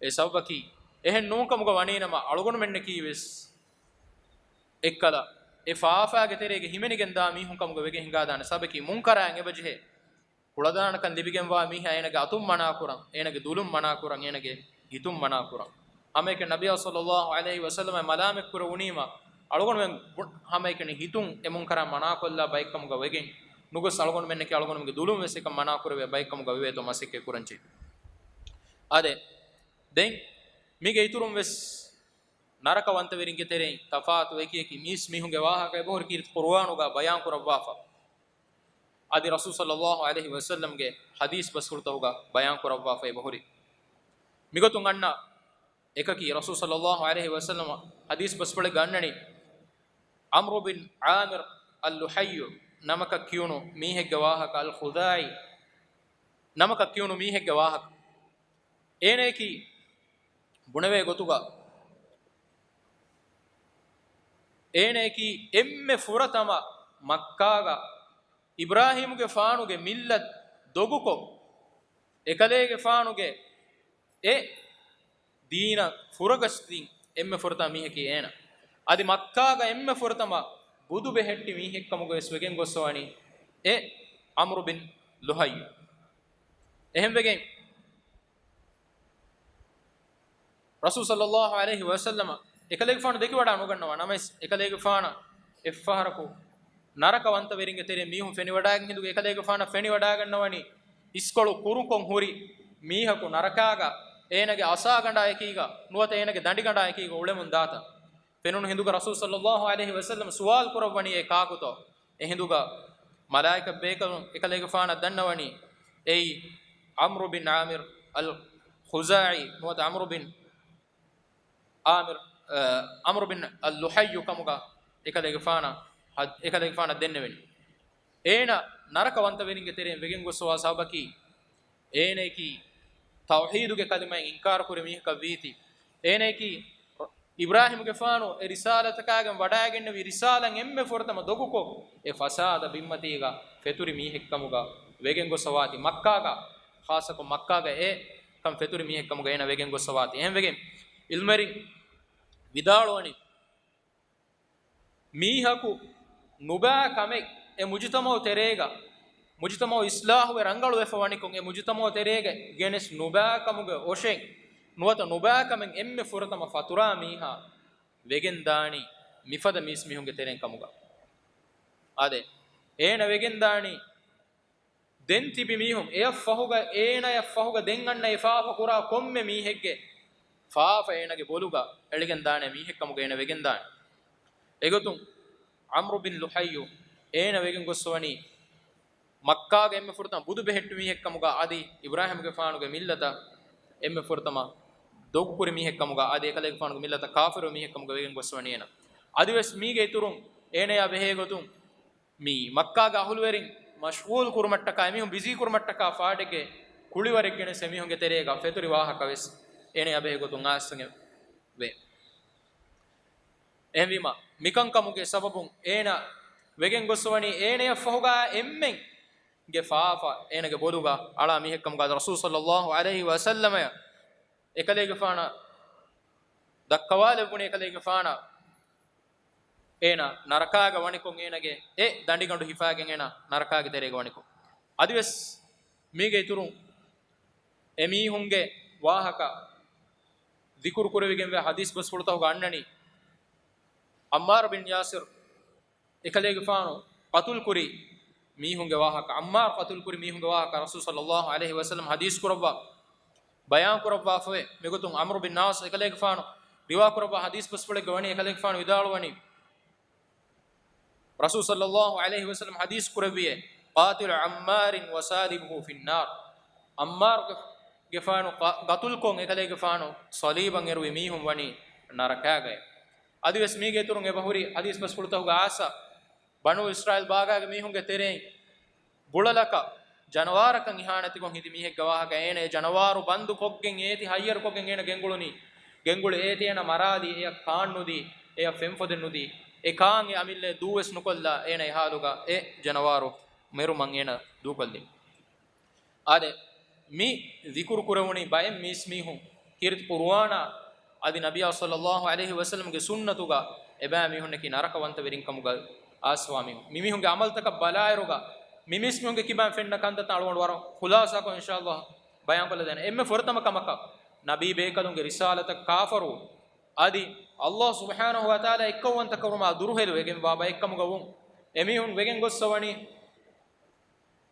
އެ ސަބަބަކީ އެހެން ނޫންކަމުގަ ވަނީނަމަ، އަޅުގަނޑުމެންނަކީ ވެސް އެއްކަލަ އެ ފާފާގެ ތެރޭގަ ހިމެނިގެންދާ މީހުން ކަމުގަ ވެގެން ހިނގާދާނެ. ސަބަބަކީ މުންކަރާތް އެބަޖެހޭ. ކުޅަދާނަކަން ލިބިގެންވާ މީހާ އޭނަގެ އަތުން މަނާކުރަން، އޭނަގެ ދުލުން މަނާކުރަން، އޭނަގެ ހިތުން މަނާކުރަން. ހަމައެކަނި ނަބިއްޔާ ޞައްލައްލާހު ޢަލައިހި ވަސައްލަމަށް މަލާމަތްކުރެވުނީމަ، އަޅުގަނޑުމެން ބު-، ހަމައެކަނި ހިތުން އެ މުންކަރާތް މަނާކޮށްލާ ބައެއްކަމުގަ ވެގެން ނުގޮސް، އަޅުގަނޑުމެންނަކީ އަޅުގަނޑުމެންގެ ދުލުން ވެސް އެކަން މަނާކުރެވޭ ބައެއްކަމުގަ ވެވޭތޯ މަސައްކަތް ކުރަންޖެހޭ. އާދެ، ދެން މީގެ އިތުރުން ވެސް ނަރަކަވަންތަވެރިންގެ ތެރެއިން ތަފާތު އެކި އެކި މީސް މީހުންގެ ވާހަކަ އެބަހުރި ކީރިތި ޤުރުއާނުގަ ބަޔާން ކުރައްވާފަ. އަދި ރަސޫލު ޞައްލައްލާހު ޢަލައިހި ވަސައްލަމްގެ ޙަދީޘް ބަސްފުޅުތަކުގަ ބަޔާން ކުރައްވާފަ އެބަހުރި. މިގޮތުން އަންނަ އެކަކީ ރަސޫލު ޞައްލައްލާހު ޢަލައިހި ވަސައްލަމަ ޙަދީޘް ބަސްފުޅެއްގަ އަންނަނީ، ޢަމްރު ބިން ޢާމިރު އައްލުޙައްޔު ނަމަކަށް ކިޔުނު މީހެއްގެ ވާހަކަ، އަލްޚުޒާޢީ ނަމަކަށް ކިޔުނު މީހެއްގެ ވާހަކަ. އޭނަޔަކީ ބުނެވޭ ގޮތުގަ، އޭނަޔަކީ އެންމެ ފުރަތަމަ މައްކާގަ އިބްރާހީމުގެފާނުގެ މިއްލަތް ދޮގުކޮށް، އެކަލޭގެފާނުގެ އެ ދީނަށް ފުރަގަސްދިން އެންމެ ފުރަތަމަ މީހަކީ އޭނަ. އަދި މައްކާގަ އެންމެ ފުރަތަމަ ބުދު ބެހެއްޓި މީހެއްކަމުގަ ވެސް ވެގެން ގޮއްސަވަނީ އެ ޢަމްރު ބިން ލުޙައްޔު. އެހެންވެގެން، ރަސޫލު ޞައްލައްލާހު ޢަލައިހި ވަސައްލަމަ އެކަލޭގެފާނު ދެކިވަޑާ ނުގަންނަވާ ނަމަވެސް، އެކަލޭގެފާނަށް އެއްފަހަރަކު ނަރަކަވަންތަވެރިންގެ ތެރެއިން މީހުން ފެނިވަޑައިގެން ހިނދުގެ އެކަލޭގެފާނަށް ފެނިވަޑައިގަންނަވަނީ އިސްކޮޅު ކުރުކޮށް ހުރި މީހަކު ނަރަކާގަ އޭނަގެ އަސާގަނޑާ އެކީގަ ނުވަތަ އޭނަގެ ދަނޑިގަނޑާ އެކީގަ އުޅެމުން ދާތަ؟ ފެނުނު ހިނދުގަ ރަސޫލު ޞައްލައްލާހު ޢަލައިހި ވަސައްލަމަ ސުވާލު ކުރައްވަނީ އެ ކާކުތޯ؟ އެ ހިނދުގަ މަލާއިކަ ބޭކަލުން އެކަލޭގެފާނަށް ދަންނަވަނީ އެއީ ޢަމްރު ބިން ޢާމިރު އަލް ޚުޒާޢީ ނުވަތަ ޢަމްރު ބިން ޢާމިރު، އަ، ޢަމްރު ބިން އަލް ލުޙައްޔު ކަމުގަ އެކަލޭގެފާނަށް ހަ-، އެކަލޭގެފާނަށް ދެންނެވެނީ. އޭނަ ނަރަކަވަންތަވެރިންގެ ތެރެއިން ވެގެން ގޮއްސަވާ ސަބަބަކީ، އޭނައަކީ ތައުޙީދުގެ ކަލިމައިން އިންކާރު ކުރި މީހަކަށް ވީތީ. އޭނައަކީ އިބްރާހީމުގެފާނު އެ ރިސާލަތަކާގެން ވަޑައިގެންނެވި ރިސާލަތް އެންމެ ފުރަތަމަ ދޮގުކޮށް، އެ ފަސާދަ ބިންމަތީގަ ފެތުރި މީހެއްކަމުގަ ވެގެން ގޮއްސަވާތީ. މައްކާގަ، ޚާއްޞަކޮށް މައްކާގަ އެ ކަން ފެތުރި މީހެއްކަމުގަ އޭނަ ވެގެން ގޮއްސަވާތީ. އެހެންވެގެން ޢިލްމުވެރިން ވިދާޅުވަނީ، މީހަކު ނުބައި ކަމެއް އެ މުޖުތަމަޢު ތެރޭގަ، މުޖުތަމަޢު އިޞްލާޙުވެ ރަނގަޅުވެފަ ވަނިކޮށް، އެ މުޖުތަމަޢު ތެރޭގަ ގެނެސް ނުބައި ކަމުގެ އޮށެއް ނުވަތަ ނުބައި ކަމެއް އެންމެ ފުރަތަމަ ފަތުރާ މީހާ ވެގެން ދާނީ މިފަދަ މީސްމީހުންގެ ތެރެއިން ކަމުގަ. އާދެ، އޭނަ ވެގެން ދާނީ ދެން ތިބި މީހުން އެޔަށް ފަހުގަ، އޭނަޔަށް ފަހުގަ ދެން އަންނަ އެ ފާފަ ކުރާ ކޮންމެ މީހެއްގެ ފާފަ އޭނަގެ ބޮލުގަ އެޅިގެން ދާނެ މީހެއްކަމުގަ އޭނަ ވެގެން ދާނެ. އެގޮތުން ޢަމްރު ބިން ލުޙައްޔު އޭނަ ވެގެން ގޮއްސަވަނީ މައްކާގެ އެންމެ ފުރަތަމަ ބުދު ބެހެއްޓު މީހެއްކަމުގަ އަދި އިބްރާހީމުގެފާނުގެ މިއްލަތަށް އެންމެ ފުރަތަމަ ދޮގުކުރި މީހެއްކަމުގަ އަދި އެކަލޭގެފާނުގެ މިއްލަތަށް ކާފިރު މީހެއްކަމުގަ ވެގެން ގޮއްސަވަނީ އޭނަ. އަދިވެސް މީގެ އިތުރުން އޭނަޔާ ބެހޭ ގޮތުން މި މައްކާގެ އަހުލުވެރިން މަޝްޣޫލް ކުރުމަށްޓަކާ، އެމީހުން ބިޒީ ކުރުމަށްޓަކާ ފާޑެއްގެ ކުޅިވަރެއް ގެނެސް އެމީހުންގެ ތެރޭގަ ފެތުރި ވާހަކަ ވެސް އޭނަޔާ ބެހޭ ގޮތުން އާސްތަނގެ ވޭ. އެހެންވީމަ، މިކަންކަމުގެ ސަބަބުން އޭނަ ވެގެން ގޮއްސަވަނީ އޭނަޔަށް ފަހުގަ އެންމެންގެ ފާފަ އޭނަގެ ބޮލުގަ އަޅާ މީހެއްކަމުގަ ރަސޫލު ޞައްލައްލާހު ޢަލައިހި ވަސައްލަމަ އެކަލޭގެފާނަށް ދައްކަވާލެއްވުނީ އެކަލޭގެފާނަށް އޭނަ ނަރަކާގަ ވަނިކޮށް އޭނަގެ އެ ދަނޑިގަނޑު ހިފާގެން އޭނަ ނަރަކާގެ ތެރޭގަ ވަނިކޮށް. އަދިވެސް މީގެ އިތުރުން އެމީހުންގެ ވާހަކަ ޛިކުރު ކުރެވިގެންވޭ ޙަދީޘް ބަސްފުޅުތަކުގަ އަންނަނީ ޢައްމާރު ބިން ޔާސިރު އެކަލޭގެފާނު ޤަތުލު ކުރި މީހުންގެ ވާހަކަ، ޢައްމާރު ޤަތުލު ކުރި މީހުންގެ ވާހަކަ ރަސޫލު ޞައްލައްލާހު ޢަލައިހި ވަސައްލަމަ ޙަދީޘް ކުރައްވާ، ބަޔާން ކުރައްވާފަވޭ. މިގޮތުން ޢަމްރު ބިން ޢާޞް އެކަލޭގެފާނު ރިވާ ކުރައްވާ ޙަދީޘް ބަސްފުޅެއްގަ ވަނީ، އެކަލޭގެފާނު ވިދާޅުވަނީ، ރަސޫލު ޞައްލައްލާހު ޢަލައިހި ވަސައްލަމަ ޙަދީޘް ކުރެއްވިއޭ، "قاتل عمار وصالبه في النار." ޢައްމާރު ގެ-، ގެފާނު ޤަ-، ޤަތުލުކޮށް އެކަލޭގެފާނު ޞަލީބަށް އެރުވި މީހުން ވަނީ ނަރަކާގައޭ. އަދިވެސް މީގެ އިތުރުން އެބަހުރި ޙަދީޘް ބަސްފުޅުތަކުގަ އާސާ، ބަނޫ އިސްރާއީލް ބާގާގެ މީހުންގެ ތެރެއިން ބުޅަލަކަށް ޖަނަވާރަކަށް އިހާނެތިކޮށް ހިނދި މީހެއްގެ ވާހަކަ، އޭނަ އެ ޖަނަވާރު ބަންދު ކޮށްގެން އޭތި ހައްޔަރު ކޮށްގެން އޭނަ ގެންގުޅުނީ. ގެންގުޅި އޭތި އޭނަ މަރާލީ، އެޔަށް ކާން ނުދީ، އެޔަށް ފެންފޮދެއް ނުދީ. އެ ކާން އެ އަމިއްލައެއް ދޫވެސް ނުކޮށްލާ، އޭނަ އެ ހާލުގަ އެ ޖަނަވާރު މެރުމަށް އޭނަ ދޫކޮށްލީ. އާދެ، މި ޛިކުރު ކުރެވުނީ ބައެއް މީސްމީހުން ކީރިތި ޤުރުއާނާ އަދި ނަބިއްޔާ ޞައްލައްލާހު ޢަލައިހި ވަސައްލަމްގެ ސުންނަތުގަ އެބައިމީހުންނަކީ ނަރަކަވަންތަވެރިން ކަމުގަ އާސްވާ މީހުން. މިމީހުންގެ ޢަމަލުތަކަށް ބަލާއިރުގަ މި މީސްމީހުންގެ ކިބައިން ފެންނަ ކަންތައްތައް އަޅުގަނޑު ވަރަށް ޚުލާޞާކޮށް އިންޝާﷲ ބަޔާންކޮށްލަދޭނަން. އެންމެ ފުރަތަމަ ކަމަކަށް ނަބީ ބޭކަލުންގެ ރިސާލަތަށް ކާފަރުވުން. އަދި ﷲ ސުބްޙާނަހޫ ވަތަޢާލާ އެއްކައުވަންތަކުރުމާ ދުރުހެލު ވެގެންވާ ބައެއްކަމުގަ ވުން. އެމީހުން ވެގެން ގޮއްސަވަނީ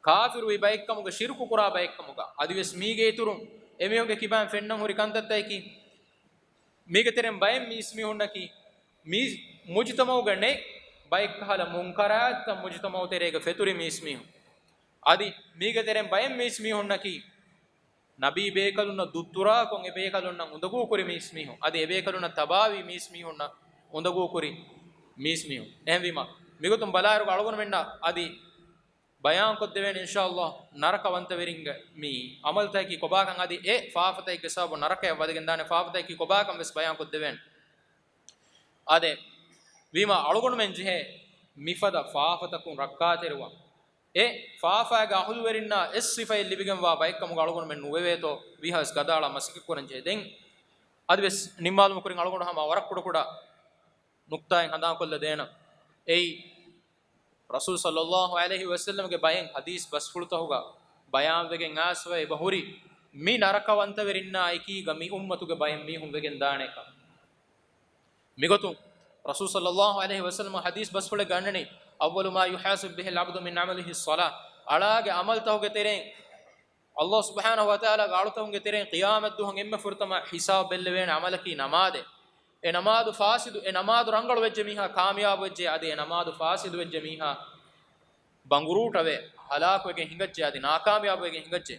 ކާފިރުވި ބައެއްކަމުގަ، ޝިރުކު ކުރާ ބައެއްކަމުގަ. އަދިވެސް މީގެ އިތުރުން އެމީހުންގެ ކިބައިން ފެންނަން ހުރި ކަންތައްތަކަކީ، މީގެ ތެރެއިން ބައެއް މީސްމީހުންނަކީ، މީ މުޖުތަމަޢުގަ ނެތް ބައެއްކަހަލަ މުންކަރާތްތައް މުޖުތަމަޢު ތެރޭގަ ފެތުރި މީސްމީހުން. އަދި މީގެ ތެރެއިން ބައެއް މީސްމީހުންނަކީ، ނަބީ ބޭކަލުންނަށް ދުއްތުރާކޮށް އެ ބޭކަލުންނަށް އުނދަގޫކުރި މީސްމީހުން، އަދި އެ ބޭކަލުންނަށް ތަބާވި މީސްމީހުންނަށް އުނދަގޫކުރި މީސްމީހުން. އެހެންވީމަ، މިގޮތުން ބަލާއިރުގަ އަޅުގަނޑުމެންނަށް އަދި ބަޔާންކޮށްދެވޭނެ އިންޝާﷲ ނަރަކަވަންތަވެރިންގެ މި ޢަމަލުތަކަކީ ކޮބާކަން، އަދި އެ ފާފަތަކެއްގެ ސަބަބުން ނަރަކަޔަށް ވަދެގެންދާނެ ފާފަތަކަކީ ކޮބާކަން ވެސް ބަޔާންކޮށްދެވޭނެ. އާދެ، ވީމަ އަޅުގަނޑުމެން ޖެހޭ މިފަދަ ފާފަތަކުން ރައްކާތެރިވާން. އެ ފާފާގެ އަހުލުވެރިންނާ އެއް ސިފައެއް ލިބިގެންވާ ބައެއްކަމުގަ އަޅުގަނޑުމެން ނުވެވޭތޯ ވީހާވެސް ގަދައަޅާ މަސައްކަތްކުރަން ޖެހޭ. ދެން އަދިވެސް ނިންމާލުމުގެ ކުރިން އަޅުގަނޑު ހަމަ ވަރަށް ކުޑަކުޑަ ނުކްތާއެއް ހަނދާންކޮށްލަދޭނަން. އެއީ، ރަސޫލު ޞައްލައްލާހު ޢަލައިހި ވަސައްލަމްގެ ބައެއް ޙަދީޘް ބަސްފުޅުތަކުގަ ބަޔާންވެގެން އައިސްފަ އެބަހުރި، މި ނަރަކަވަންތަވެރިންނާ އެކީގަ މި އުއްމަތުގެ ބައެއް މީހުން ވެގެން ދާނެކަން. މިގޮތުން ރަސޫލު ޞައްލައްލާހު ޢަލައިހި ވަސައްލަމަ ޙަދީޘް ބަސްފުޅެއްގަ އަންނަނީ، "أول ما يحاسب به العبد من عمله الصلاة." އަޅާގެ ޢަމަލުތަކުގެ ތެރެއިން ﷲ ސުބްޙާނަހޫ ވަތަޢާލާގެ އަޅުތަކުންގެ ތެރެއިން ޤިޔާމަތްދުވަހުން އެންމެ ފުރަތަމަ ޙިސާބު ބެއްލެވޭނެ ޢަމަލަކީ ނަމާދެއް. އެ ނަމާދު ފާސިދު، އެ ނަމާދު ރަނގަޅު ވެއްޖެ މީހާ ކާމިޔާބު ވެއްޖެ، އަދި އެ ނަމާދު ފާސިދު ވެއްޖެ މީހާ ބަނގުރޫޓަވެ، ހަލާކުވެގެން ހިނގައްޖެ، އަދި ނާކާމިޔާބުވެގެން ހިނގައްޖެ.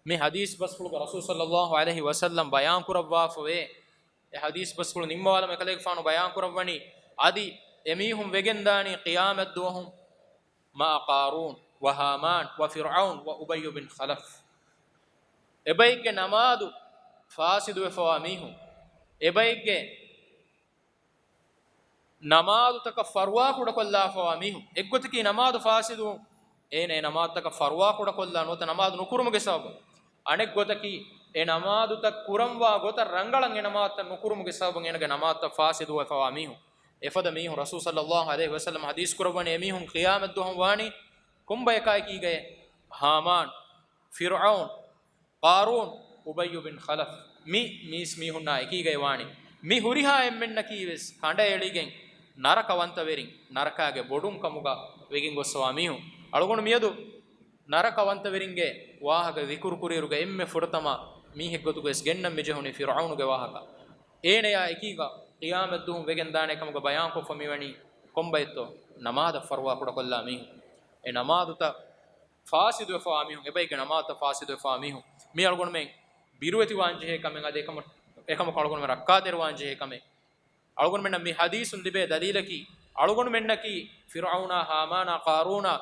މި ޙަދީޘް ބަސްފުޅުގަ ރަސޫލު ޞައްލައްލާހު ޢަލައިހި ވަސައްލަމް ބަޔާން ކުރައްވާފަވޭ. އެ ޙަދީޘް ބަސްފުޅު ނިންމަވާލަމު އެކަލޭގެފާނު ބަޔާން ކުރައްވަނީ، އަދި އެމީހުން ވެގެންދާނީ ޤިޔާމަތްދުވަހުން مع قارون وهامان وفرعون وأبي بن خلف. އެބައެއްގެ ނަމާދު ފާސިދުވެފަވާ މީހުން، އެބައެއްގެ ނަމާދުތަކަށް ފަރުވާކުޑަކޮށްލާފަވާ މީހުން. އެއްގޮތަކީ ނަމާދު ފާސިދުވުން، އޭނަ އެ ނަމާދުތަކަށް ފަރުވާކުޑަކޮށްލާ ނުވަތަ ނަމާދު ނުކުރުމުގެ ސަބަބުން. އަނެއްގޮތަކީ އެ ނަމާދުތައް ކުރަންވާ ގޮތަށް ރަނގަޅަށް އެ ނަމާދުތައް ނުކުރުމުގެ ސަބަބުން އޭނަގެ ނަމާދުތައް ފާސިދުވެފަވާ މީހުން. އެފަދަ މީހުން ރަސޫލު ޞައްލައްލާހު ޢަލައިހި ވަސައްލަމަ ޙަދީޘް ކުރައްވަނީ އެމީހުން ޤިޔާމަތްދުވަހުން ވާނީ ކޮންބަޔަކާ އެކީގައޭ؟ ހާމާން، ފިރުޢައުން، ޤާރޫން، އުބައްޔު ބިން ޚަލަފް، މި މީސްމީހުންނާ އެކީގައި ވާނީ. މި ހުރިހާ އެންމެންނަކީވެސް ކަނޑައެޅިގެން ނަރަކަވަންތަވެރިން، ނަރަކާގެ ބޮޑުން ކަމުގަ ވެގެން ގޮއްސަވާ މީހުން. އަޅުގަނޑު މިއަދު ނަރަކަވަންތަވެރިންގެ ވާހަކަ ޛިކުރު ކުރިއިރުގަ އެންމެ ފުރަތަމަ މީހެއްގޮތުގައި ވެސް ގެންނަން މިޖެހުނީ ފިރުޢައުނުގެ ވާހަކަ. އޭނަޔާ އެކީގަ ޤިޔާމަތްދުވަހު ވެގެންދާނެ ކަމުގަ ބަޔާންކޮށްފަ މިވަނީ ކޮންބައެއްތޯ؟ ނަމާދަށް ފަރުވާ ކުޑަކޮށްލާ މީހުން. އެ ނަމާދުތައް ފާސިދުވެފަވާ މީހުން، އެބައެއްގެ ނަމާދުތައް ފާސިދުވެފަވާ މީހުން. މި އަޅުގަނޑުމެން ބިރުވެތިވާންޖެހޭ ކަމެއް، އަދި އެކަމަ-، އެކަމަކު އަޅުގަނޑުމެން ރައްކާތެރިވާންޖެހޭ ކަމެއް. އަޅުގަނޑުމެންނަށް މި ޙަދީޘުން ލިބޭ ދަލީލަކީ، އަޅުގަނޑުމެންނަކީ ފިރުޢައުނާ، ހާމާނާ، ޤާރޫނާ،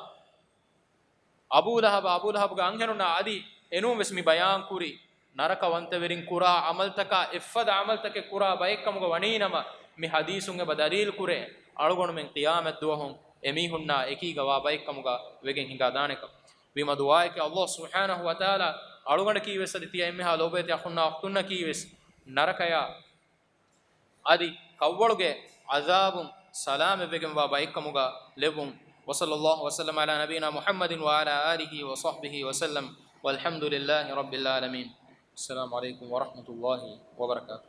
އަބޫލަހަބާ، އަބޫލަހަބުގެ އަންހެނުންނާ އަދި އެނޫން ވެސް މި ބަޔާންކުރި ނަރަކަވަންތަވެރިން ކުރާ ޢަމަލުތަކާ އެއްފަދަ ޢަމަލުތަކެއް ކުރާ ބައެއްކަމުގަ ވަނީނަމަ، މި ޙަދީޘުން އެބަ ދަލީލުކުރޭ، އަޅުގަނޑުމެން ޤިޔާމަތްދުވަހުން އެމީހުންނާ އެކީގަ ވާ ބައެއްކަމުގަ ވެގެން ހިނގާދާނެކަން. ވީމަ ދުޢާއެކޭ، ﷲ ސުބްޙާނަހޫ ވަތަޢާލާ އަޅުގަނޑަކީވެސް އަދި ތިޔަ އެންމެހާ ލޯބިވެތި އަޚުންނާ އުޚްތުންނަކީވެސް ނަރަކަޔާ އަދި ކަށްވަޅުގެ ޢަޛާބުން ސަލާމަތްވެގެންވާ ބައެއްކަމުގަ ލެއްވުން. وصلى الله وسلم على نبينا محمد وعلى آله وصحبه وسلم، والحمد لله رب العالمين. السلام عليكم ورحمة الله وبركاته.